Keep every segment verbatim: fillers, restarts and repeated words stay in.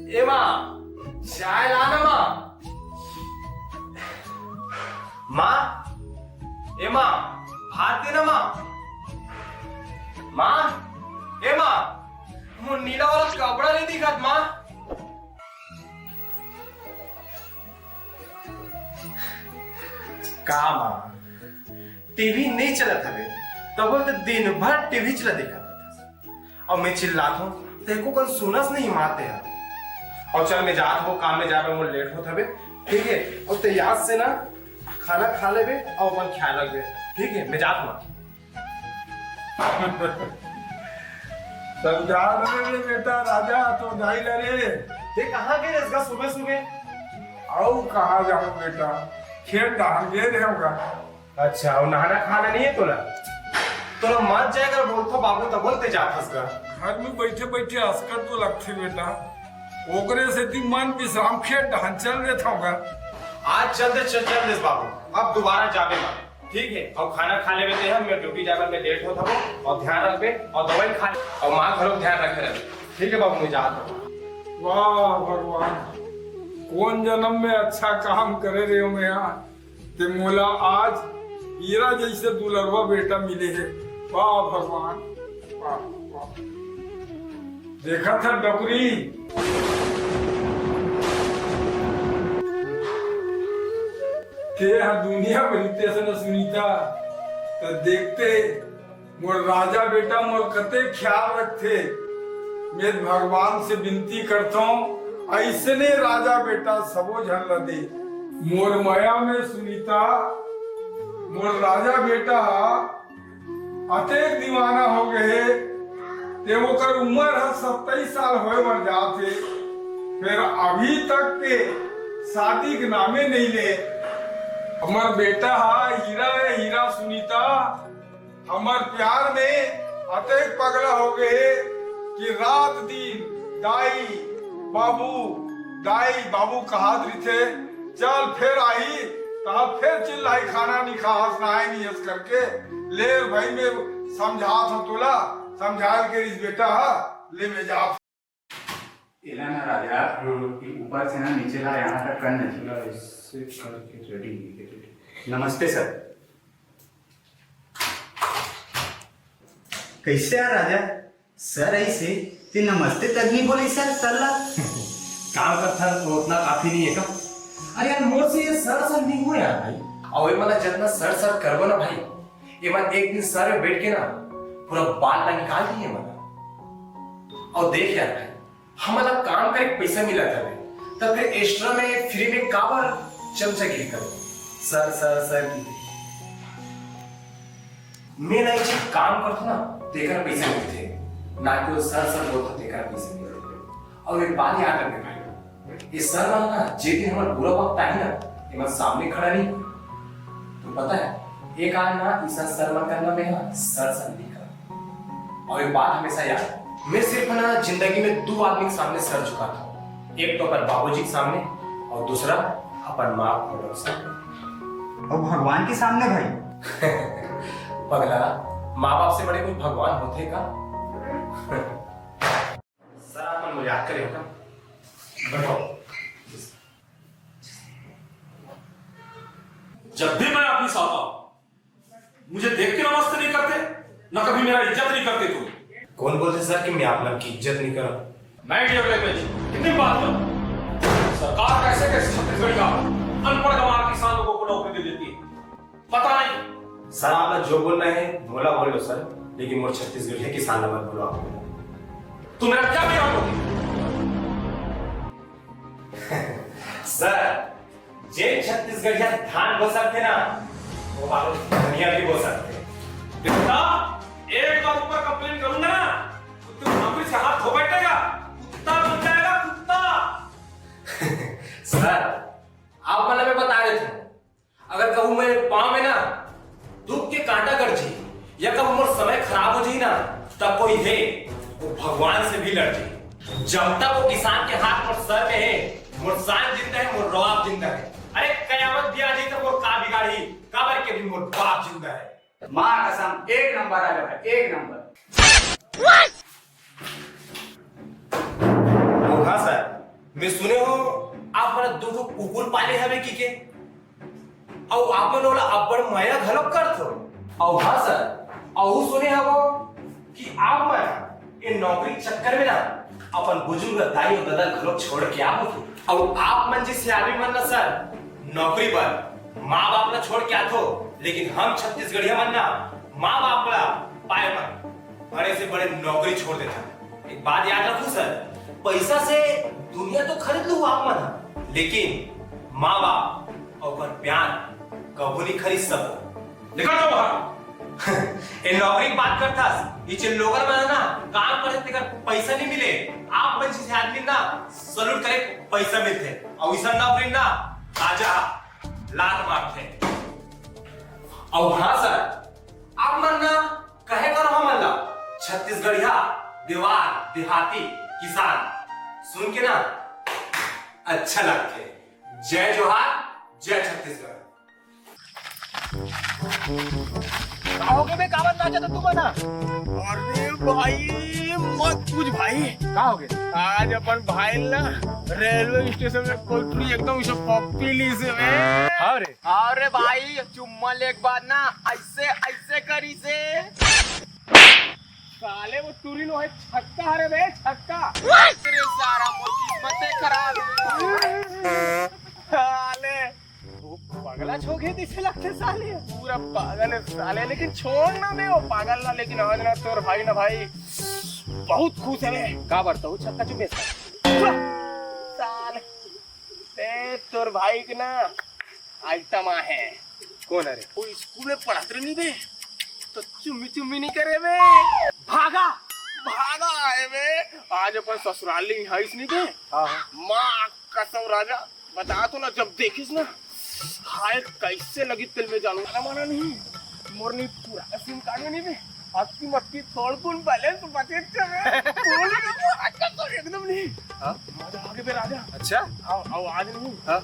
ए माँ, चाय ला ना माँ। माँ, ए माँ, भात दे ना माँ। माँ, ए माँ, मोर नीला वाला कपड़ा नहीं दिखत माँ। का माँ, टीवी नहीं चलत हवे, तब बोलते दिन भर टीवी चला देखत रहत। अउ मैं चिल्लात हूँ, तेको कन सुनस नहीं माते ह। अउ चल, मैं जात हूँ, काम में जाबे, मोर लेट होत हवे, ठीक है? अउ ते याद से ना खाना खा लेबे अउ अपन ख्याल रखबे, ठीक है? मैं जात हूँ। समझा दे रे बेटा, राजा तो जाई ला रे। ते कहाँ गे रेहेस गा सुबह सुबह? अउ कहाँ जाऊँ बेटा, खेत डहान गे रहेंव गा। अच्छा, अउ नहाना खाना नहीं है तोला? तोला मत जाए कर बोलथो बाबू, त बोलते जाथस गा। घर में बैठे बैठे असकत तो लगथे बेटा, ओकरे सेती मन विश्राम खेत डहान चल देथव गा। आज चल दे, चल, चल दे बाबू, अब दोबारा जाबे मत, ठीक है? अउ खाना खा लेबे ते हम, मैं ड्यूटी जाबे में लेट होत हवं, अउ ध्यान रखबे, अउ दवाई खा ले, अउ माँ घलो ध्यान रखे रहे, ठीक है बाबू, मैं जात हूँ। वाह भगवान, कोन जन्म में अच्छा काम करे रे मैं यार। ते मोला आज हीरा जइसे दुलरवा बेटा मिले हे। वाह भगवान, वाह, वाह। देखत हस डोकरी, ते ह दुनिया में रहितेस न सुनीता, त देखते मोर राजा बेटा मोर कतेक ख्याल रखथे। मैं भगवान से विनती करथंव, अइसने राजा बेटा सबो झन ल दे। मोर मया में सुनीता, मोर राजा बेटा ह अतेक दीवाना हो गए हे, ते ओकर उमर ह सत्ताईस साल होए बर जात हे, फेर अभी तक के शादी के नामे नहीं ले। हमर बेटा ह हीरा हे, हीरा सुनीता। हमर प्यार में अतेक पगला हो गए हे कि रात दिन दाई बाबू, दाई बाबू कहात रहिथे। चल फेर आही, तहाँ फेर चिल्लाई, खाना नहीं खाहस, नहाए नहीं हस करके। ले भाई, मैं समझात हूँ तोला, समझाल के रिस बेटा हा, ले मैं जात। एला ना राजा, हम्म। ये ऊपर से ना नीचे ला, यहाँ तक करना चाहिए। ला, इससे करके रेडी, रेडी। नमस्ते सर। कैसे यार राजा, सर ऐसे ते नमस्ते तक नहीं बोले सर, सर ला। काम करथन वो उतना काफी नहीं है का? अरे यार, मोर से ये सर सर नहीं हो यार भाई। अउ ये मन ला जितना सर सर करबो ना भाई, ये मन एक दिन सर में बैठ के ना पूरा बाल ला निकाल दिए मन। अउ देख यार भाई, हमन ला काम करे के पइसा मिलत हवे, त फिर एक्स्ट्रा में फ्री में काबर चमचागिरी करबो? सर, सर, सर की। मैं ना एक काम करथों ना, तेकर पइसा मिलथे, ना कि वो सर, सर बोलथों, तेकर पइसा मिलथे। अउ एक बात याद रखबे भाई, ये सर मन ना, जे दिन हमर बुरा वक्त आही ना, ये मन सामने खड़ा नहीं होय। तो पता है, एक आन ना, इसन सर मन करना में ना, सर, सर नहीं करना। अउ एक बात हमेशा याद रख, मैं सिर्फ ना जिंदगी में दू आदमी के सामने सर झुकाथों, एक तो अपन बाबूजी के सामने अउ दूसरा अपन माँ बाप के सामने। अउ भगवान के सामने भाई? पगला, माँ बाप से बड़े कोई भगवान होथे का? सर, आप मन मजाक करे हो का? बैठो। जब भी मैं ऑफिस आता हूँ, मुझे देख के नमस्ते नहीं करते, ना कभी मेरा इज्जत नहीं करते तुम। कौन बोलथे सर कि मैं आप मन की इज्जत नहीं करा? मैं डियर लैंग्वेज, कितनी बात करूं? सरकार कैसे कैसे छत्तीसगढ़िया अनपढ़ गंवार किसान लोगों को नौकरी दे देती है, पता नहीं। सर, आप ला जो बोलना है, मोला बोल लो सर, लेकिन मोर छत्तीसगढ़िया किसान ला मत बोलो आप। तू मेरा क्या बिगाड़ोगे? सर, जे छत्तीसगढ़िया धान बो सकथे ना, वो बाबू धनिया भी बो सकथे। देखा, एक बार ऊपर कंप्लेन करूंगा ना, तो तेरी नौकरी से हाथ धो बैठेगा, कुत्ता बन जाएगा, कुत्ता। सर, आप मन ला मैं बता देथों, अगर कहूँ मेरे पाँव में ना दुख के कांटा गड़ जाही या कहूँ मोर समय खराब हो जाही ना, तब कोई हे, वो भगवान से भी लड़ जाही। जब तक वो किसान के हाथ मोर सर में हे, मोर शान जिंदा हे, मोर रौब जिंदा हे। अरे, कयामत भी आ जाही तो मोर का बिगाड़ही, काबर के भी मोर बाप जिंदा हे। माँ कसम, एक नंबर आ जाता, एक नंबर। अउ हाँ सर, मैं सुने हो, आप मन दू ठो कुकुर पाले हवे कहिके, अउ आप मन ओला अब्बड़ मया घलोक करथो। अउ हाँ सर, अउ सुने हवो कि आप मन ये नौकरी चक्कर में ना अपन बुजुर्ग दाई अउ ददा घलोक छोड़ के आवत हो। अउ आप मन जैसे आदमी मन ना सर, नौकरी बर माँ बाप ला छोड़ के आथो, लेकिन हम छत्तीसगढ़िया मन ना माँ बाप ला पाए मन बड़े से बड़े नौकरी छोड़ देथन। एक बात याद रखू सर, पैसा से दुनिया तो खरीद लू आप मन, लेकिन माँ बाप अउ ओकर प्यार कभू नहीं खरीद सको। निकल जाओ बाहर। ए नौकरी की बात करथस, ई जे लोगन मन ना काम करथे तेकर पैसा नहीं मिले, आप मन जैसे आदमी ना सैल्यूट करे पैसा मिलथे, अउ इसन नौकरी ना राजा लात मारथे। अउ हाँ सर, आप मन ना कहे करो हमन ला छत्तीसगढ़िया, देवार, देहाती, किसान सुन के ना अच्छा लगथे। जय जोहार, जय छत्तीसगढ़। का होगे बे, काबर नाचत हो तुमन? अरे भाई, मत पूछ भाई। का होगे? आज अपन भाई ना रेलवे स्टेशन में कोठरी एकदम उसे पप्पी ली से बे। हाँ रे। अरे भाई, चुम्मा ले के बाद ना ऐसे ऐसे करी से। साले वो टूरी नो है, छक्का हरे बे, छक्का। तेरे सारा मोर किस्मत खराब है। साले वो पगला छोगे दिसे लगथे साले। पूरा पागल है साले, लेकिन छोड़ ना बे वो पागल ना, लेकिन आज ना तोर भाई ना भाई बहुत खुश है बे। का बरता हूँ छक्का चुम्मे साले। ए, तोर भाई के ना आइटम आहे। कोन हरे? वो स्कूल में पढ़त रहे नहीं बे, तो चुम्मी चुम्मी नहीं करे बे। भागा, भागा आए बे। आज अपन ससुराल ले आइस नहीं बे। हाँ, हाँ। माँ कसम राजा, बता तो ना, जब देखिस ना, हाय कैसे लगी दिल में जानू। माना माना नहीं, मोर नहीं पूरा सीन काट नहीं बे। अक्की मक्की थोड़ कुन बैलेंस बचे थे बे। बोल ना, वो अच्छा तो एकदम नहीं। हाँ? मजा आ गया बे राजा। अच्छा? आओ, आओ, आज नहीं। हाँ?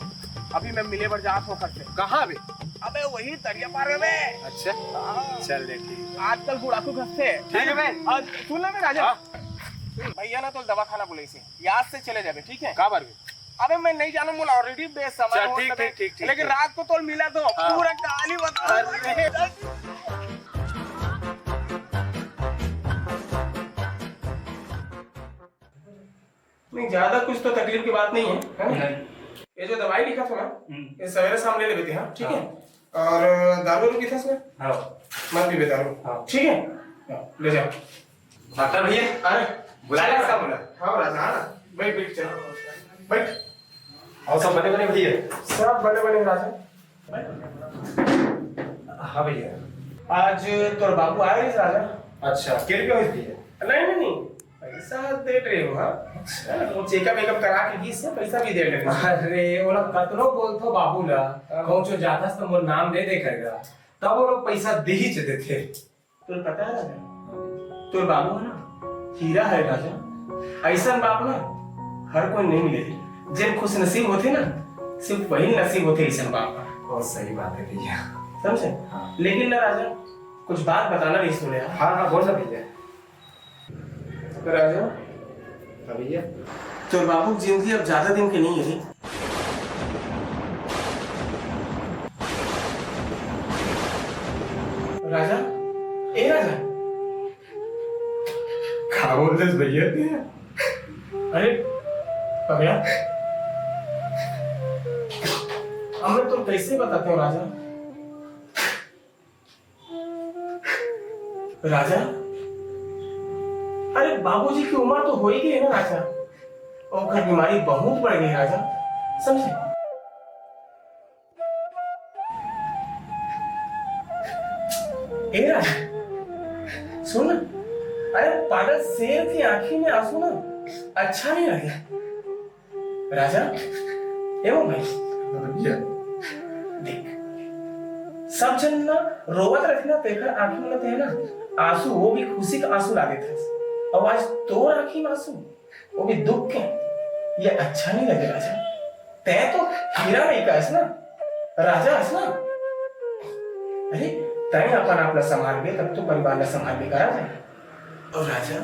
अभी मैं मिले बर जात हूँ ओकर से। कहाँ बे? अबे वही तरिया पार में बे। अच्छा? हाँ। चल दे, ठीक। आजकल गुड़ाखू घस से। ठीक है बे। आज सुन ना बे राजा। हाँ? भैया ना तो दवाखाना बुलाइस हे, याद से चले जाबे, ठीक है? का बर बे? अबे मैं नहीं जानू, मोला already बेसमझ चल, होत ठीक, बे। ठीक, ठीक, ठीक, लेकिन ठीक। रात को तोल मिला तो हाँ। पूरा कहानी बता। अरे। नहीं, ज्यादा कुछ तो तकलीफ की बात नहीं है, है ना? नहीं। ये जो दवाई लिखा था ना, हम्म। ये सवेरे शाम ले लेते हैं, ठीक है? हाँ। और दारू वारू पीता इसमें? हाँ। मत पीबे दारू। हाँ। ठीक है? हाँ, ले जाओ। डॉक्टर भैया, अरे, बुलाया चल। का बोला? हाँ, राजा, हाँ ना। बैठ, बैठ, चल। बैठ। और सब बने बने भैया? सब बने बने राजा। हाँ भैया। आज तोर बाबू आए रहिस राजा। अच्छा, के रुपया होइस भैया? नहीं, नहीं, नहीं। पैसा दे रहे हो, हाँ? अच्छा। वो चेकअप वेकअप करा के गिस हे, पैसा भी दे रहे हो। अरे, ओला कतनो बोलथो बाबू ला, हाँ। कहूँ चो जाथस तो मोर नाम ले दे करेगा, तब वो लोग पैसा दे ही देथे। तोर पता है राजा, तोर बाबू है ना, हीरा है राजा। ऐसा बाप ना हर कोई नहीं मिले, जेन खुश नसीब होथे ना, सिर्फ वही नसीब होथे ऐसा बाप का। बहुत सही बात है भैया। समझे? हाँ। लेकिन ना राजा, कुछ बात बताना नहीं सुने यार। हाँ, हाँ, बोल ना भैया। राजा। हाँ भैया। तोर बाबू की जिंदगी अब ज्यादा दिन के नहीं है रे। राजा, ए राजा। का बोलथस भैया? अरे पगला, अब मैं तुम कैसे बताते हो राजा? राजा, अरे बाबूजी की उम्र तो हो ही गई है ना राजा, ओकर बीमारी बहुत बढ़ गई राजा, समझे? ए राजा, सुन ना, अरे पागल शेर की आंखी में आंसू ना अच्छा नहीं लगे। राजा, ए वो भाई, भैया। देख, सब जन ना रोवत रथे ना, तेकर आंखी में ते ना आंसू, वो भी खुशी का आंसू ला देथे। और आज तोर आंखी में आंसू, वो भी दुख के, ये अच्छा नहीं लगे राजा। तै तो हीरा नहीं का हस ना, राजा हस ना। अरे, तै अपन आप ला संभालबे, तब तो परिवार ला संभालबे का राजा। और राजा,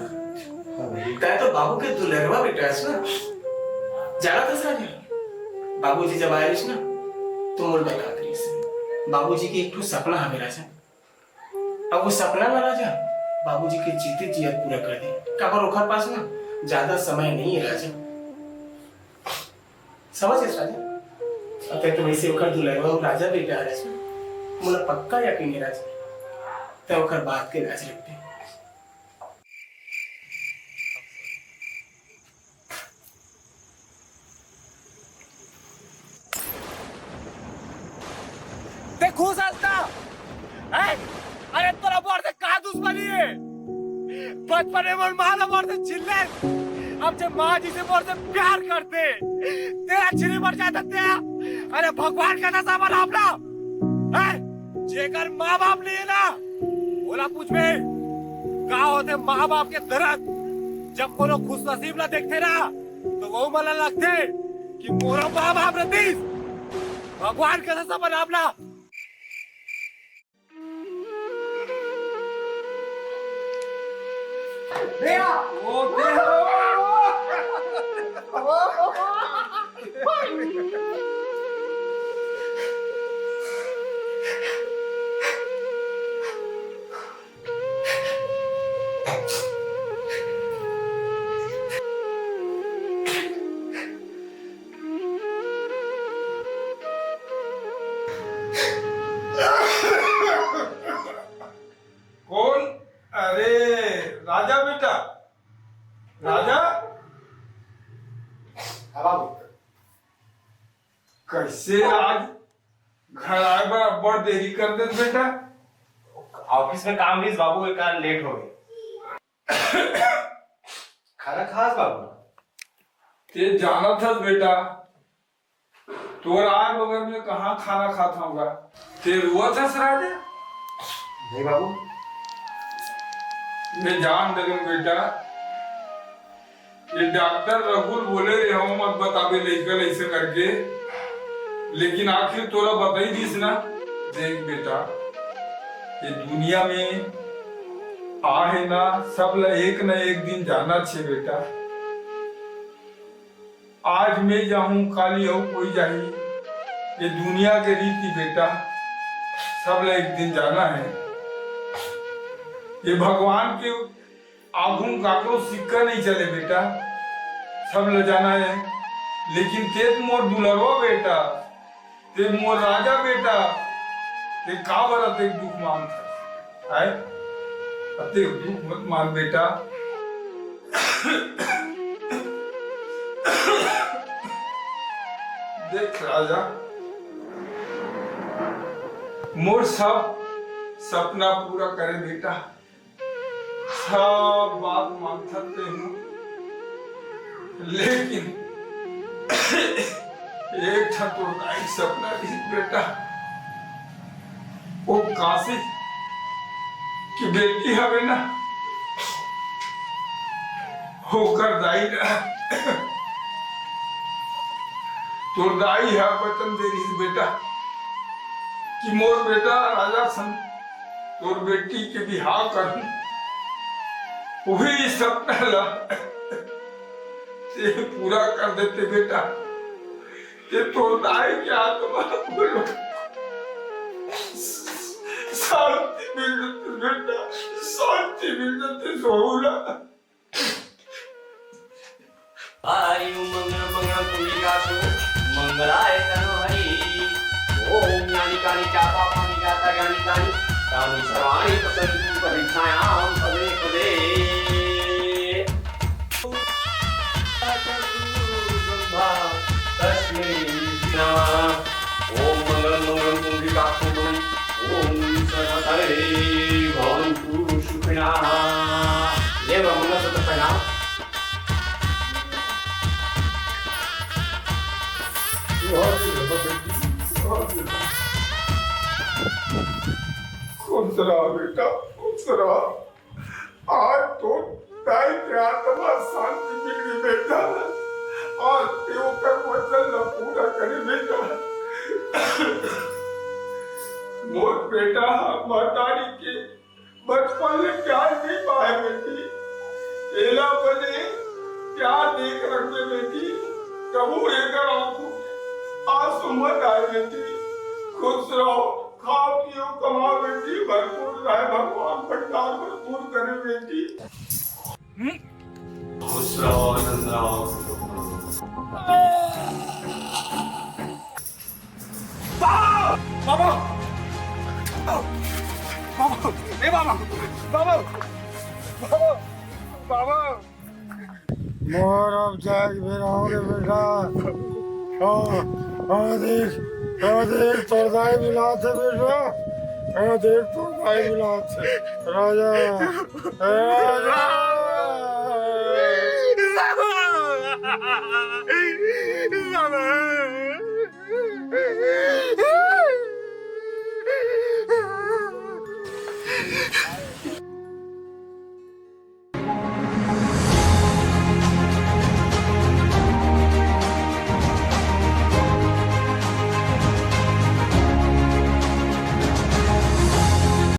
हाँ भाई। तै तो बाबू के दुलरवा बेटा हस ना। जानत हस राजा, बाबूजी जब आए रहिस ना, तो मोर बतात रहिस। बाबूजी के एक ठो सपना हवे राजा। अब वो सपना में राजा, बाबूजी के जीते जियत पूरा कर दे। काबर ओकर पास ना ज्यादा समय नहीं है राजा। समझ गए राजा? अब तक तो वैसे ओकर दुलरवा अउ राजा बेटा आ रहे। मोला पक्का यकीन है राजा, तै ओकर बात के लाज रखते। ते खुश हस ना? हैं? अरे तोला मोर से का दुश्मनी है? बचपन में मोर माँ ला मोर से छीन ले, अब जे माँ जी से मोर से प्यार करते, तेरा छिरी मर जाता तेरा। अरे भगवान का नशा बना अपना। हैं? जेकर माँ बाप नहीं है ना, ओला पूछबे, का होथे माँ बाप के दर्द? जब कोनो खुश नसीब ला देखथे ना, तो वो मन ला लगथे कि मोरो माँ बाप रतिस। भगवान के सपन आपला। भैया, ओ भैया। कौन? अरे, राजा बेटा, राजा। हाँ बाबू। कैसे आज घर आए बर अब्बड़ देरी कर देत बेटा? ऑफिस में काम रहिस बाबू, के कारण लेट हो गए। खाना खास बाबू। ते जानत हस बेटा, तोर आए बगैर में कहाँ खाना खात हूँ गा? ते रोवत हस राजा? नहीं बाबू। मैं जान डरेंव बेटा, ये डॉक्टर रघुल बोले रहे हो मत बताबे लइका लइसे करके, लेकिन आखिर तोला बताई दिस ना। देख बेटा, ये दुनिया में आहे ना, सब ला एक ना एक दिन जाना छे बेटा। आज मैं जाहूं, काली अउ कोई जाही, ये दुनिया के रीति बेटा, सब ला एक दिन जाना है। ये भगवान के आगू म काकरो सिक्का नहीं चले बेटा, सब ल जाना है। लेकिन ते तो मोर दुलरवा बेटा, ते मोर राजा बेटा, ते काबर अतेक दुख मानथस? आय, अतेक दुख मत मान बेटा। देख राजा, मोर सब सपना पूरा करे बेटा, सब बात मानथस तेहू, लेकिन एक ठन तोर दाई सपना रहिस बेटा, वो काशी की बेटी हवे ना, ओकर दाई ना, तोर दाई ह वचन दे रहिस बेटा कि मोर बेटा राजा संग तोर बेटी के बिहाव करहूं, वही सपना ला ते पूरा कर देते बेटा, ते तोर दाई के आत्मा ला शांति मिल जाते बेटा, शांति मिल जाते सोहू ला। हरि ओम मंगलम मंगलम पुंडरीकाक्षो मंगलाय तनो हरि। ओम यानि कानि च पापानि जाता यानि कानि तानि सर्वाणि पसंतु परीक्षायाम पदे पदे। तस्मै नमः। ओम मंगलम मंगलम पुंडरीकाक्षो मंगलम। ओम सर्वसर्वे भवन्तु सुखिनः। ये बाबा मंगलसूत्र पहनाओ। खुश रहा बेटा, खुश रहा। आज तो दाई के आत्मा शांति मिल गई बेटा। आज ते ओकर वचन ला पूरा करे बेटा। मोर बेटा महतारी के बचपन ले प्यार नहीं पाए बेटी, एला बने प्यार देख रखबे बेटी। प्रभु, एकर आंखों आंसू मत आए बेटी, खुश रहो, खाओ पियो कमाओ बेटी, भरपूर रहे, भगवान भंडार भरपूर करे बेटी। खुश रहो, आनंद रहो। बाबा! बाबा! बाबा! ए बाबा! बाबा! बाबा! बाबा! मोर अब जाए के बेरा हो गे बेटा। ओ, ओ देख, ओ देख, तोर दाई बुलात हे बेटा। ओ देख, तोर दाई बुलात हे। राजा, ए राजा।